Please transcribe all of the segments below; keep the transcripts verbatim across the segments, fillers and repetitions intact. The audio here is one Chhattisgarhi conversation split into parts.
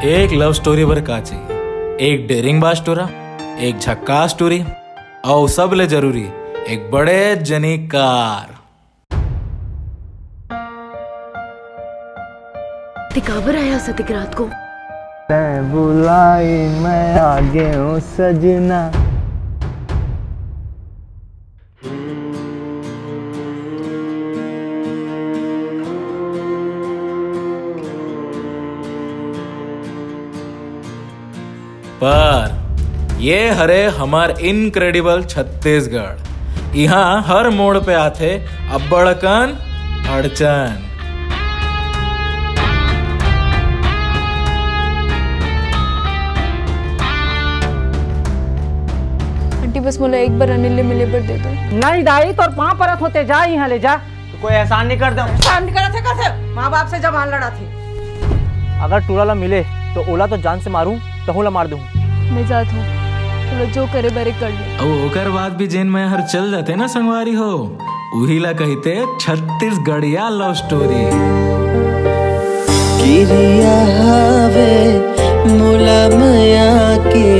एक लव स्टोरी बर का चाहिए? एक डेयरिंग बाज टूरा, एक झक्कास टूरी, अउ सबले जरूरी, एक बड़े जनी कार। ते काबर आया सतिक रात को? तैं बुलाई, मैं आ गयो सजना। पर ये हरे हमर इनक्रेडिबल छत्तीसगढ़। इहाँ हर मोड़ पे आथे अब्बड़ अकन अड़चन। आंटी, बस मोला एक बार अनिल ले मिले बर दे दो। नहीं दाई, तोर पाँव परत हों, ते जा इहाँ ले जा। तो कोई एहसान नहीं करते। एहसान नहीं करत हे, करते। माँ बाप से जबान लड़ाथे। अगर टूरा ला मिले तो ओला तो जान से मारूं, तहूं ला मार दूं। मैं जात हूँ, तोला जो करे बरे कर ले। अउ ओकर बाद भी जेन मैं हर चल जाते ना संगवारी हो, उही ला कहिथे छत्तीसगढ़िया लव स्टोरी। किरिया हवे मोला मया के,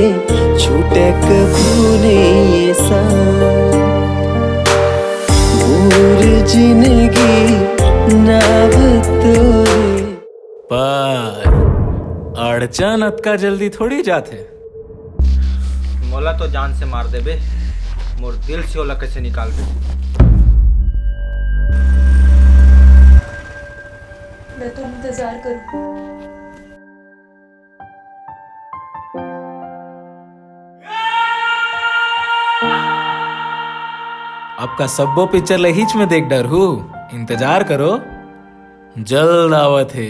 छूटे कभू नइये सा। मोर जिंदगी नाव तोरे। पर अड़चन अतका जल्दी थोड़ी जाथे। मोला तो जान से मार देबे, मोर दिल से ओला कैसे निकालबे? मैं तो इंतजार करूँ। आपका सब्बो पिक्चर ले हिच में देख डर हूँ। इंतजार करो, जल्द आवत हे।